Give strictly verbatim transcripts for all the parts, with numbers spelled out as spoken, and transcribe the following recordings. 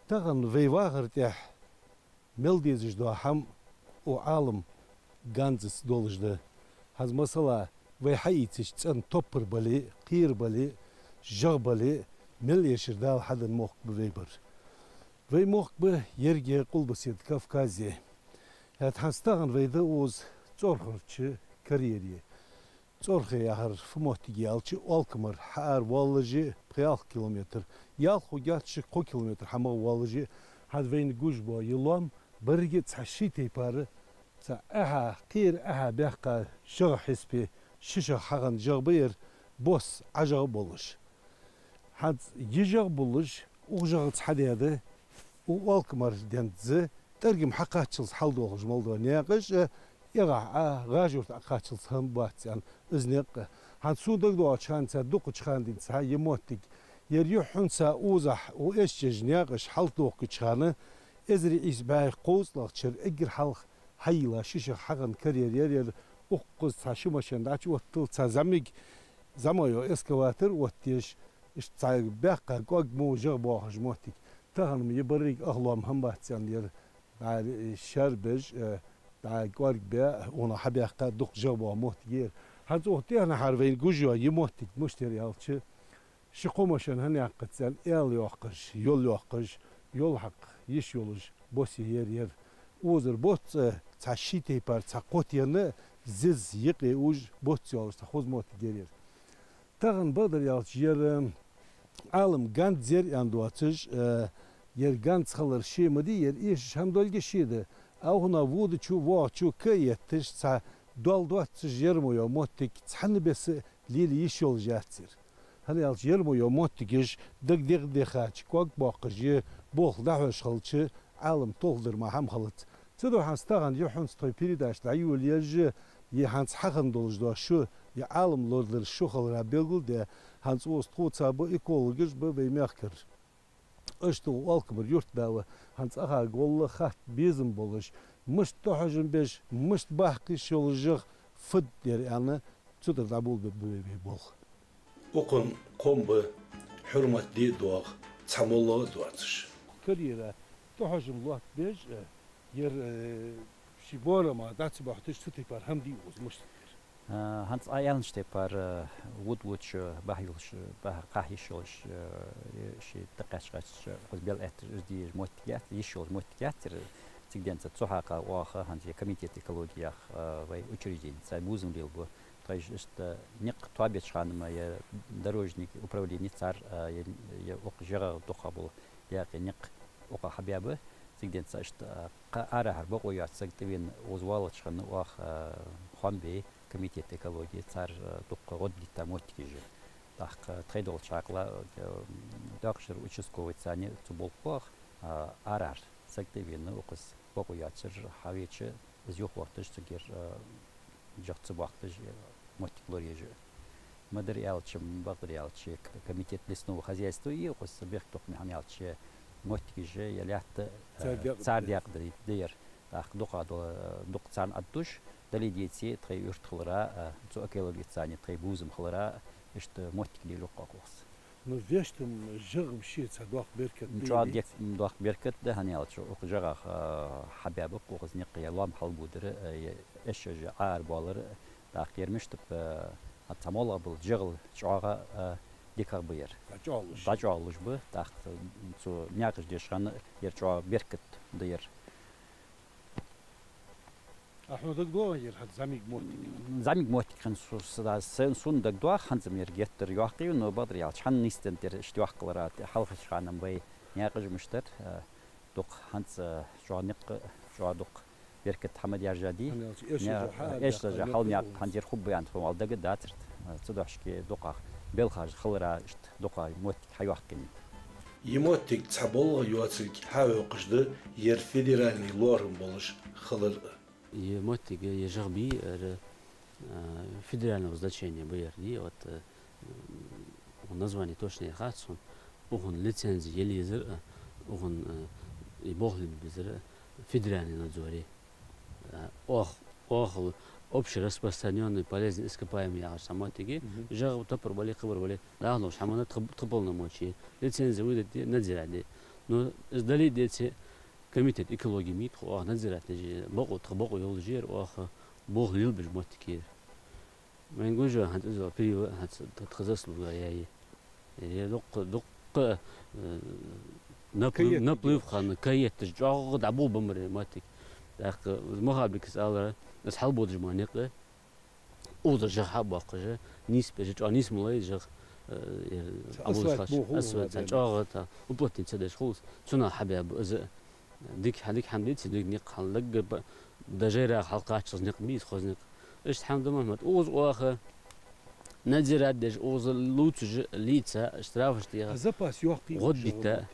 Тахан вай вахара тӀехьа мел дезаш дола хӀама укх Ӏалам ганзаца долаш да. ХӀанз масала вай хьаийцача цӀен топпар бале а, кхера бале а, жагӀа бале а, мел эшар Дала хьаденна мохк ба вай бар. Вай мохк ба еррига Къулбаседа Кавказе. ХӀаьта хӀанз тахан вай да укхаза ЦӀорхарча карьере. ЦӀорхе яхар фу моттиг я аьлча, Оалкамара хьаара воаллаше пхи-ялх километр, ялх хургьяц, ши-кхо километр хьамагӀа воаллаше. ХӀанз вайна гуш бола ер лоам беррига а цхьа ший тайпара, цхьа эхьа, кхера эхьа баьккха жагӀа хьисапе, ши шагӀа хьахинна жагӀа ба ер, бос Ӏа жагӀа болаш. ХӀанз ер жагӀа болаш, укх жагӀаца хьадаьд укх Оалкамара денз тӀаргам хьакхаччалца хьалдолхаш мел дола наькъаш а, эгӀахьа Ӏа, ГӀажурта Ӏа кхаччалца хӀама бац аьнна из никъ а. ХӀанз сона дагадоагӀача хана, цхьа дукхача хана денз цхьа ер моттиг, ер юххьанца укхазахьа укх Эшажа наькъаш хьалдохкача хана, эзар ийс бӀаь кхузткъалагӀча шера эггара хьалха хьайийлла ши шагӀа хьахинна карьер яр ер. Укхаза цхьа ши машен дӀачуоттал, цхьа зӀамига, зӀамига йола экскаватор оттаеш, иштта цхьа баьккха кӀоаг мо жагӀа боахаш моттиг. Тахан-м ер беррига ах лоам хӀама бац аьнна ер, дӀа шер беш а, дӀа кӀоарга бе а, укханах хьабаьккха дукха жагӀа боаха моттиг я ер. ХӀанз укх тӀехьенахьара вайна гуш йола ер моттиг мишта яр аьлча, ши-кхо машен хьанаьккхац аьнна, аьла йоаккхаш, йол йоаккхаш, йол хьакха йиш йолаш бос яр ер. Укхазара боц а цхьа ший тайпара цхьа кхо тена, зиза юкъе уж боц йолаш цхьа хоза моттиг яр ер. Тахан, бакъдар аьлча, ер, э, Ӏалам ганз яр аьнна доацаш, э, ер ганз хилар ше ма дий, ер эшаш хӀама долга ше да. Укханах водачо, воагӀачо ка а етташ, цхьа доал доацаш ер мо йола моттиг цхьанне беса а лела йиш йолаш яц ер. ХӀана аьлча ер мо йола моттигаш дагадехача, кӀоаг боаккхаш, е болх дӀахьош хилча, Ӏалам толхадар мара хӀама хилац. Цудухьа хӀанз тахан юххьанца тхоай передача дӀайолаеш а, е хӀанз хьахинна долаш дола шу, е Ӏалам лорадар шу хилара белгалдаь, хӀанз укхаза тхоца ба, экологаш ба вай мехкара. Иштта укх Оалкамара юртда ва, хӀанз цӀагӀа гӀолла хатта безам болаш, мишта тӀахьожам беш, мишта баккха йиш йола жагӀа фуд ер аьнна, цу тӀара дӀаболабергба вай болх. Укхан кхоам ба хьурмат де а доагӀа, цхьа моллагӀа а доацаш. Карьера тӀахьожам лоаттабеш а, ер, э, ший боарам дӀа ца боахийташ, цу тайпара хӀама дий укхаза, мишта да ер? А, хӀанз Ӏа аьннача тайпара, вуд-вуд шу бахьа йолаш, бахьа кхахьа йиш йолаш, э, ший тӀакхаьчача укхаза бел аьтташ из деш моттиг яц, йиш йолаш моттиг яц ер. Цига денз цу хьакъехьа оаха, хӀанз е комитет экологии яха, э, вай учреждени, цхьа бувзам лелабу. Тхоай иштта никъ тоабеча хана-м е дорожный управлени цар, а, е, е укх жагӀа дукха бола даькъе никъ укхаза хьабаьб. Цига денз иштта, а, кхы арахьара бокъо йоаца саг тӀавена укхаза воаллача хана оаха, а, хоам бе комитет экологии, цар, а, дукха гӀод дитта моттигаш я. ТӀаккха тхоай долча хьакъехьа, а, доакъашхара участковыйцани цу болх бу оаха, а, арахьара саг тӀавена укхаза бокъо йоацар хьавеча, из юхавотташ, цигара, а, жагӀа ца боаккхаш, а, моттиг лораеш а. Ма дарра аьлча, бакъдар аьлча, к-, комитет лесного хозяйства я укхаза бехктокхаме, хӀана аьлча, моттигаш я лаьтта, а, цар даькъа да, да ер. ТӀаккха дукха дола, дукха царна Ӏаддуш, дале деце, тхоай юрт хилара, а, цу экологецани тхоай бувзам хилара, иштта моттиг лелаю-кх укхаза. Ну, вешта-м жагӀа-м ше цхьа доккха беркат да, чӀоагӀа дика доккха беркат да, хӀана аьлча, укх жагӀах, а, хьабаьб-кх укхаза никъ, е лоам хьалбодар, а, е эшажа Ӏоарабоалар, тӀаккха ер мишта ба, а, цхьа моллагӀа бола жагӀал чӀоагӀа, а, дикагӀа ба ер. ДӀачӀоагӀлуш. ДӀачӀоагӀлуш ба, тӀаккха цу наькъаш деш хана ер чӀоагӀа беркат да ер. А хьона дагадоагӀий ер хӀанз зӀамига моттиг? ЗӀамига моттиг хинна су-, с-, да, с-, сона дагадоагӀа, хӀанз-м ер геттара йоккха я, но бакъдар аьлча, хӀанз нийсденна тӀера иштта йоккха хилара, тӀа хьалхарча хана-м вай наькъаш мишта дар, а, дукха хӀанз, а, чӀоагӀа никъ, чӀоагӀа дукха беркат хьа ма даьржадий. ХӀана аьлча, эшажа хьа, эшажа хьал никъ хӀанз ер хургба аьнна тхона вала дага дацар-кх. А, цудухьа-кх дукха белхаш хилара иштта дукха моттиг хьайоаккхийна. Ер моттиг цхьа боллагӀа йоацилга хьахьокхаш да ер федеральни лоархӀам болаш хилар а. Ер моттиг, ер жагӀа бий, ер, а, федерального значения ба ер, дий, вот, э, укхан название точно яхац сона, укхан лицензи яла езар а, укхан, э, и болх лелабе безар а федеральни надзоре. А, оаха, оаха общераспространённый полезный ископаемый яхаш цхьа моттиг я, жагӀа топпар бале, кхыбар бале, дӀахо долча хӀаманна тха, тха полномочи я, лицензи выдать де, надзирать де. Ну, из дале а, деце а, комитет экологии ма йий тха, оаха надзирательш, бокъо, тха бокъо йолаш яр, оаха болх лелабеш моттиг я ер. Вайна гуш я хӀанз из период, хӀанз тха заслуга я ер. Ер дукха, дукха, э, наплыв, наплыв хинна, каетташ, чӀоагӀа дӀаболабеннаб ер моттиг. ТӀаккха Махабикас аьлар, из хьалбодаш бола никъ, укхазара жагӀа хьабоаккхаш, нийсбеш, чӀоагӀа нийсмалой жагӀа, э, ер асфальт, асфальт чӀоагӀа, тӀа уплотнить ца деш хул из, цунах хьабаьб из. Дика хьа-, дика хӀама деций, дика никъ хьаллаг ба, даже ра хьалкхаччалца никъ ма йий из, хоза никъ. Иштта хӀама да, Мухьмад, укхаза оаха надзирать деш, укхаза лувцаш, лийца, штрафаш теха. Запас йоккха йий, гӀод дита.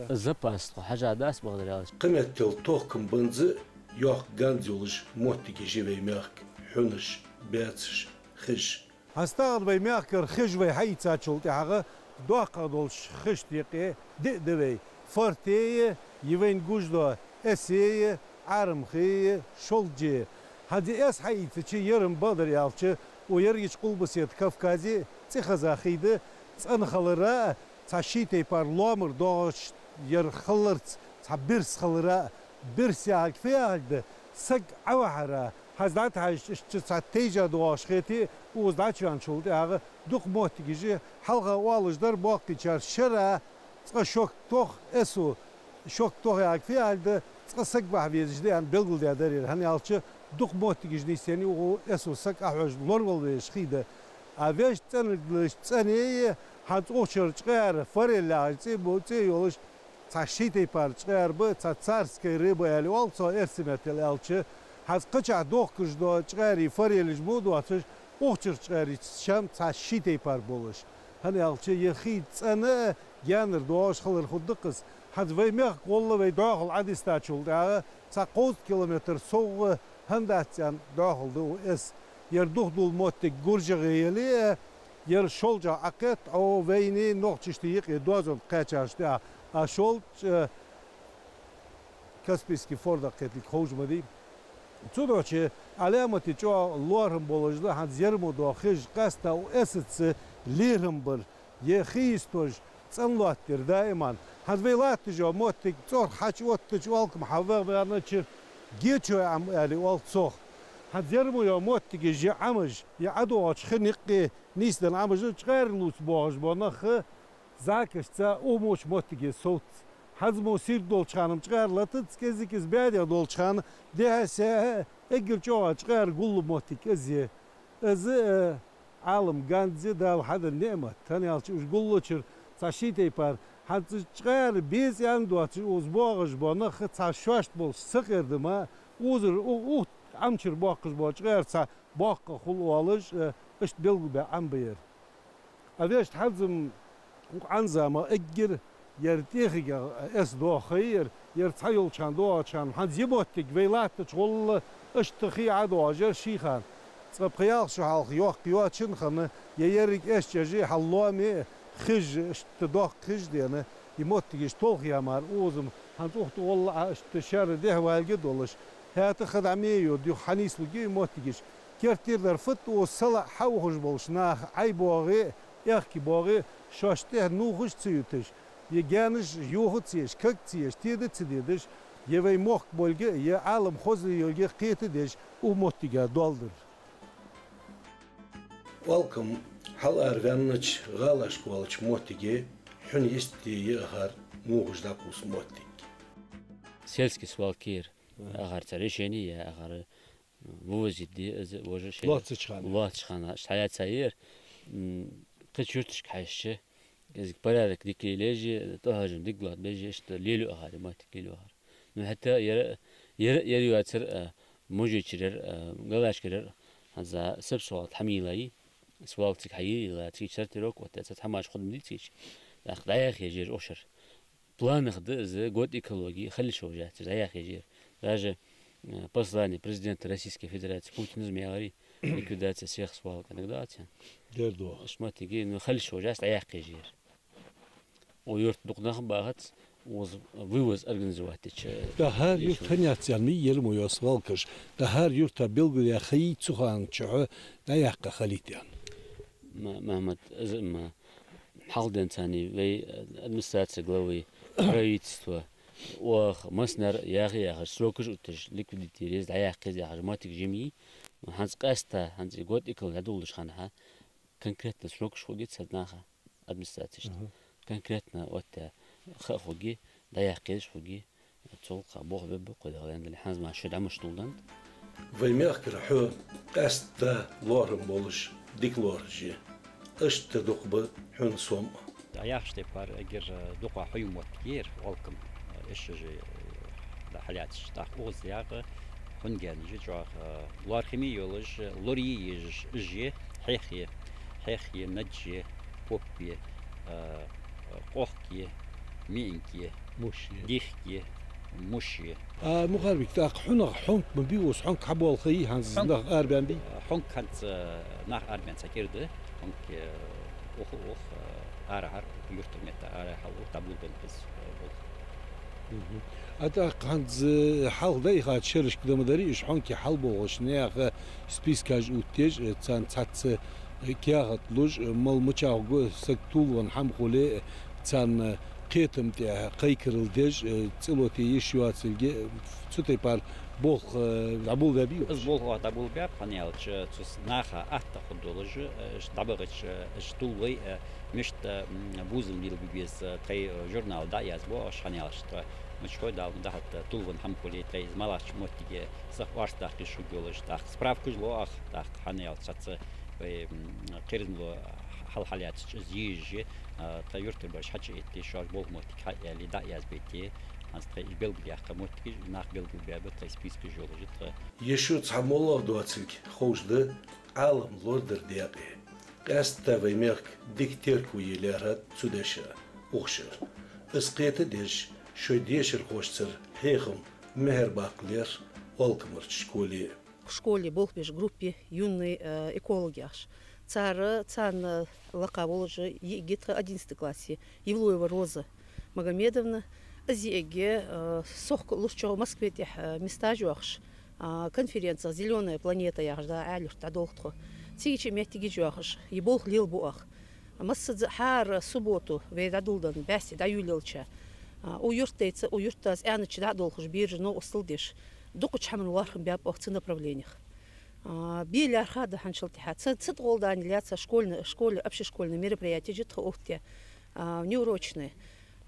Запас тхо хьажа дац, бакъдар аьлча. Кхыметтел тохкам банза йоккха ганз йолаш моттигаш я вай мехка: хьунаш, баьцаш, хиш. ХӀанз тахан вай мехкара хиш вай хьаийцачул тӀехьагӀа доккхагӀа долча хишта юкъе диъ да вай: Форте а, е вайна гуш дола Эсе а, Ӏарамхе а, Шолже а. ХӀанз ер Эс хьаийцача, ер-м, бакъдар аьлча, укх ерригача Къулбаседа Кавказе цӀихеза хий да, цӀена хилара а, цхьа ший тайпара лоамара доагӀаш ер хиларца, цхьа бирса хилара а. Бирса яхилга фу яхилга да? Саг Ӏовахьара. ХӀанз дӀатӀахьежача, иштта цхьа тайжа доагӀаш хете, укхаза дӀачуваьнначул тӀехьагӀа дукха моттигаш я, хьалха оалаш дар боккхийчар шера цкъа шок тох, Эсо шок тох яхилга фу яхилга да, цкъа саг вахьа везаш да аьнна белгалдаьдар ер. ХӀана аьлча, дукха моттигаш нийсъеннай укх Эсо саг Ӏохьожаш, лоравала везаш хий да. А вешта цӀенарг лелаш цӀена я, хӀанз укх чура чкъаьра форель яхаш цӀи бу-, цӀи йолаш, цхьа ший тайпара чкъаьра ба, цхьа царская рыба аьле оал цох, эрсий меттала аьлча. ХӀанз кхычахьа дохкаш дола чкъаьрий форелаш мо доацаш, укх чура чкъаьрий шоай цхьа ший тайпара болаш. ХӀана аьлча, ер хий цӀена а, гаьнара доагӀаш хилар хургда-кх из. ХӀанз вай мехка гӀолла вай дӀоахал Ӏодистачул тӀехьагӀа цхьа кховзткъа километр совгӀа хӀана дац аьнна дӀоахал да укх Эс. Ер духьал дола моттиг ГуржагӀе яле а, ер Шолжах Ӏокхет, Ӏо вайна нохчашта юкъе доазон кхаьчача тӀехьа, а Шолж, э, Каспийски форда кхеталга ховш ма дий. Цудухьа Ӏаламате чӀоагӀа лоархӀам болаш да хӀанз ер мо дола хиш, къаьстта укх Эсаца лерхӀам бар, е хий йисташ цӀена лоаттадер даиман. ХӀанз вай латташ йола моттиг цӀорх хьачуоттача, оалкам хьаваха ваьннача, Гечой Ӏам аьле оал цох. ХӀанз ер мо йола моттигаш, е Ӏамаш, е ӀодоагӀача хин юкъе нийсденна Ӏамаш, чкъаьра лувца боагӀаш бола нах а, закашца укх мо моттиге совц. ХӀанз мо сийрда долча хана-м чкъаьра латац, кӀезига-кӀезига баьде долча хана, дехьа-сехьа эггара чӀоагӀа чкъаьра гуллу моттиг из я. Из, э, Ӏалама ганз я, Дала хьаденна ниӀмат. ХӀана аьлча, уж гуллачура цхьа ший тайпара, хӀанз чкъаьра беза аьнна доацаш укхаза боагӀаш бола нах а цхьа шоашта болча сакъердама, укхазара, у-, укх Ӏамчура боаккхаш бола чкъаьра цхьа боккха хул оалаш, э, иштта белгалбаь Ӏам ба ер. А вешта хӀанз-м укх Ӏанзама эггара ер тӀехьагӀа Эс доагӀа ха я ер, ер цхьа йолча хана, доагӀача хана. ХӀанз ер моттиг вай латтача гӀолла иштта хий ӀодоагӀаш яр ший хана. Цкъа пхи-ялх шу хьалха йоккха йоацаш хинна, е еррига Эс чӀожи, хьал лоами, хижи, иштта доккха хижи дена, е моттигаш толхаяь мара укхаза-м, хӀанз укх тӀа гӀолла Ӏа иштта шера дехьавалга долаш, хӀаьта ха дӀа ма йода, юха хьанийслургья е моттигаш. Керттера дар фуд, укхаза салаӀа хьаухаш болча наха ӀайбоагӀе, аьхки боагӀе, шоашта тӀехьа нувхаш ца юташ, е гаьнаш йоха ца еш, кага ца еш, теда ца дедаш, е вай мохк болга, е Ӏалам хоза йолга кхетадеш, укх моттига доал дар. Оалкам хьалараваьннача гӀалашка волча моттиге хьун йисте яхар мугӀаш дӀакхувса моттиг. Сельский свалка яр. Аха. Ахар цар решени я, ахар вывозить де, из уже шей лоацача хана. Лоацача хана, иштта хьаяцар ер, м, кхыча юрташка хьежача, из порядок дика лелаеш, тӀахьожам дика лоаттабеш, иштта лелаю ахар, моттиг лелаю ахар. Ну, хӀаьта ер, ер, ер йоацар, а, Мужичеряр, а, ГӀалашкаряр, хӀанз сабсуал тхьамийла йий, свалка цига хьайийлла, цига сортировка оттадаь, цхьа хӀамаш худам дий цига. ТӀаккха дӀаяхъеш яр укх шера. Планах да из, год экологии, хила йиш йолаш яц, дӀаяхъеш яр. Даже, э, послание президента Российской Федерации Путина из ма аьларий, ликвидация всех свалок, иногда ацян. Дер дох. Ишта моттиге, ну, хила йиш йолаш яц, дӀаяхъеш яр. Укх юрта дукха нах бахац, укхаза вывоз организовать дича. ТӀа хӀара юрта хьанецъян ма йий ер мо йола свалкаш. ТӀа хӀара юрта белгалъяь ха йий цу хана чухь дӀаяккха хилийта аьнна? Ма-, Махьмад, из ма Хьалха денз царна вай, э, администраци главы, правительство, оаха массанахьа яхе яхаш, срокаш отташ, ликвидитировать еза, дӀаяккха еза яхаш моттиг жимий, хӀанз къаьстта, хӀанз год иккал дӀадоладеш хана, конкретно срокаш хургья цу наха администрацешта. Мгм. Конкретно оттаяь ха хургья, дӀаяккха езаш хургья, цул кхы бохабергба кхы, Дала аьннадале, хӀанз мара шо дӀа мишта доладеннад. Вай мехкара хьо къаьстта лоархӀам болаш дика лоархӀаш я. Иштта дукха ба хьона сом а. Яхача тайпара эггара дукха хьо ю моттиг ер, Олкам, э, ишшажи, э, да хьалаьцача, тӀаккха укхаза дакъа хьона гаьна жи чӀоагӀа, э, лоархӀаме йолаш, лорае езаш жи, хьех я, хьех я, наж я, поп я, э, къохк я, миинг я, муш я, дихк я, муш я. А, Мухарбик, тӀаккха хьунагӀа хьонк ма бий, укхаза хьонк хьабоаллаш хьай, хӀанз хьонк, нах арабаьннабий? Хьонк хӀанз, э, нах арабаьнна цхьа кӀира да. Хьонк, э, ух, ух, э, арахьара, юртара метта арахьа ух, дӀаболабенна из, э, болх. Мгм. А тӀаккха хӀанз, э, хьалха дӀаяхача шерашка да ма дарий, уж хьонкий хьалболхаш наьха спискаш оттаеш, э, царна цхьацца, э, каьхат луш, э, мала мичахьа го саг тувлавенна хӀама хуле, э, царна кхетам тӀа кхайкарал деш, э, цӀилоте йиш йоацилга, э, цу тайпара болх, э, дӀаболабаьбий? Из болх оаха дӀаболабаьб, хӀана аьлча, цу с-, наха атта хургдолаш, э, иш дӀабахача, э, иш тувлавой, э, мишта, м, бувзам лелабе беза, тхоай, э, журнала дӀа а язбу оаш, хӀана аьлча, тхо мичахьа Дала ма дахьалда тувлавенна хӀама хуле, тхоай из малагӀча моттиге сиха орц даккха йиш хургйолаш, тӀаккха справкаш лу оаха, тӀаккха, хӀана аьлча, цхьацца вай, м, кхерзам лу хьал-хьалаьцача из езаш я, а, тха юртара бараш хьачуэтте, шоаш болх моттиг хьа а яьле, дӀа а язбете, хӀанз тхоай уж белгалдаьккха моттигаш, нах белгалбаьб, тхоай спискаш йолаш я тха. Е шу цхьа моллагӀа доацилга ховш да Ӏалам лорадар декъе. Къаьстта вай мехка дика терко е лаьрхӀад цу деша, укх шера. Из кхетадеш, шоай дешархошцара хьехам, мехӀар баккха лаьрхӀа Олкамарча школе. Школе болх беш группа я, юный, э, эколог яхаш. Цар, царна лакха волаш йиӀиг я тха одиннадцатый классе, Евлоева Роза Магомедовна. Из йиӀиг я, э, сохка луш чӀоагӀа Москве тӀехьа, э, месташ йоахаш, а, конференцех «Зелёная планета» яхаш да, Ӏаьлий-Юрта дӀадолх тхо. Цига чу моттигаш йоахаш, е болх лелабу оаха. Массаза хӀара субботу вай дӀадоладенна бӀаьсти дӀайолаелча, а, укх юртаца, укх юртаца аьннача дӀа а долхаш, бераш новкъостал деш, дукхача хӀаман лоархӀам баьб оаха цу направленех. А, бе лаьрхӀа да хӀанзчул тӀехьа. Ца, ца тӀагӀолла дани лаьца школьный, школе, общешкольный мероприятеш я тха оттадаь, а, внеурочные,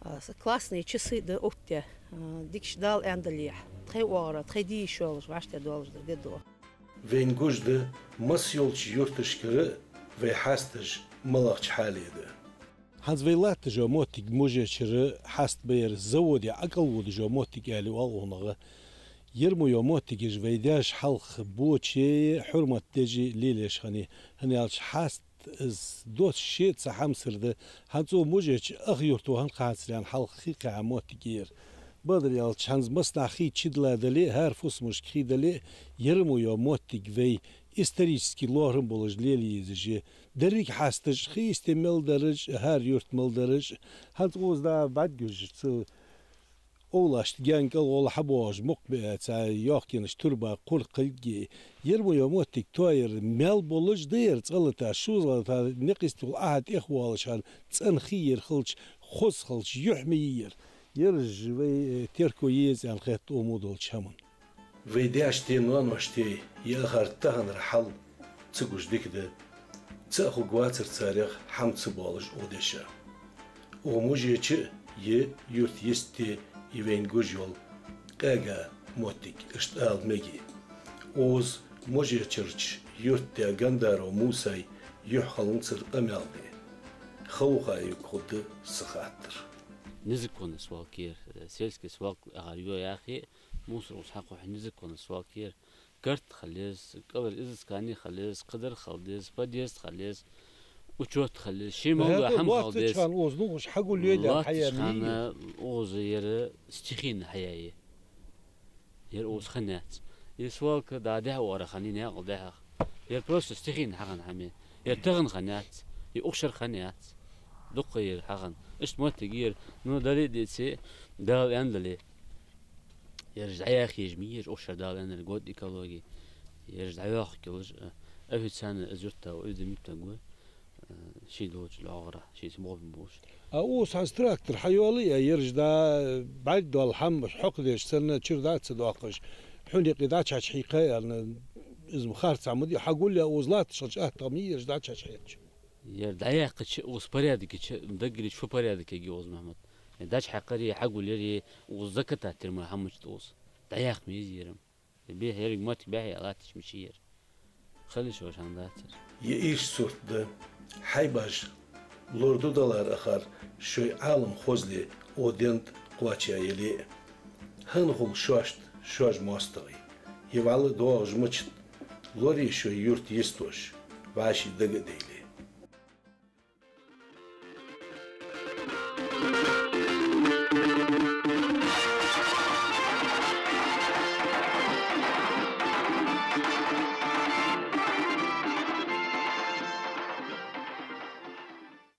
а, с-, классные часы да оттадаь, а, дикача Дала аьннадале, тхоай оагӀорахьа, тхоай де йиш йолаш, вӀаштӀехьдоалаш да, дедо. Вайна гуш да, масса йолча юрташкара вай хьасташ малагӀча хьале да. ХӀанз вай латташ йола моттиг Мужечера хьаст ба ер, заводе ӀокӀалвоалаш йола моттиг аьле оал укхунах. Ер мо йола моттигаш вай даьша хьалха боче хьурмат деш а лелаеш хиннай, хӀана аьлча хьаст из доацаш ше цхьа хьамсара да. ХӀанз цу Мужече ах юрт вахана кхачарян хьалха хи кхаьа моттиг я ер. Бакъдар аьлча, хӀанз массанахьа хий чудилла дале а, хӀара фусамашка хий дале а, ер мо йола моттиг вай исторически лоархӀам болаш лелае езаш я. Деррига хьасташ, хи йисте мел дараш а, хӀара юрт мел дараш а, хӀанз укхаза дӀа бӀаргагуш цу овлашта гаьна кӀалгӀолла хьабоагӀаш мукх беа цхьа йохкенаш турба кхуркхилги. Ер мо йола моттиг тоаяр мел болаш да ер, цкъа-лата, шозза-лата, никъ йистехула Ӏаха тӀехвоалаш хана цӀена хий ер хилча, хоза хилча, юхь ма йий ер. Ераш вай, э, терко е еза аьнна хет укх мо долча хӀаман. Вай даьшта, ноаношта е ахар таханара хьал ца гуш дика да. Ца а хургвацар царех хӀама ца боалаш укх деша. Укх Мужече а е юрт йисте е вайна гуш йола къаьга моттиг, иштта ала мег. Укхаза Мужечерча юртда Гандаров Мусай юхь хиланзар къамаьл де. Хала ха юкъ хургда са хаттар. Незаконный свалка я ер, э, сельский свалка яхар я яхе, мусор укхаза хьакхухь, незаконный свалка я ер. Карт хила еза, кӀалхара изыскани хила еза, кхыдар хила деза, подъезд хила еза, учёт хила еза, ший мел дола хӀама хила деза. Латтача хана укхаза нувхаш хьагулъяьй, латтача хана укхаза ер стихийно хьаяьй. Ер укхаза хиннаяц. Ер свалка дӀа дехьа оагӀорахьа хиннай, наькъал дехьа. Ер просто стихийно хьахинна хӀама я. Ер тахан хиннаяц, ер укх шера хиннаяц. Дукха ха я ер хьахинна. Иштта моттиг я ер, ну, дале а деце, Дала аьннадале. Ераш дӀаяха езаш ма йий ераш, укх шера, Дала аьннадале, год экологии. Ераш дӀайоахаргйолаш, э, официально из юртда ва, уйдам юттаргва. Ший долча лоагӀара, ший цу бохам болаш. А укхаза хьанз трактор хьайоалае, ераш да бӀаргадола хӀамаш хьокхадеш санна, чура дӀа а ца доаккхаш, хьона юкъе дӀачу хьекха аьнна, из ма харц хӀама да, хьагулъяь укхаза латташ хилча, аттагӀа ма йий ераш дӀачу хьекхача. Ер дӀаяьккхача, укхаза порядок йича, даггара чу фу порядок я, Гиоза Мухьмад. Ер дӀачухьекхари, хьагулъяри, укхаза закатат тир ма хӀамача тӀа укхаза. ДӀаяккха ма йий ер-м. Бехк, еррига моттиг бӀехъяь латташ мичай ер? Хила йиш йолаш хӀама дац ер. Е иштта сурт да, хьайбаш лораду далар ахар шоай Ӏалам хозле, о ден тӀа кхоачаяь яле а. ХӀана хул шоашта шоаш моастагӀий? Е вӀалла доагӀаш мачат лорае шоай юрт йистош, вӀаший дага а дайла.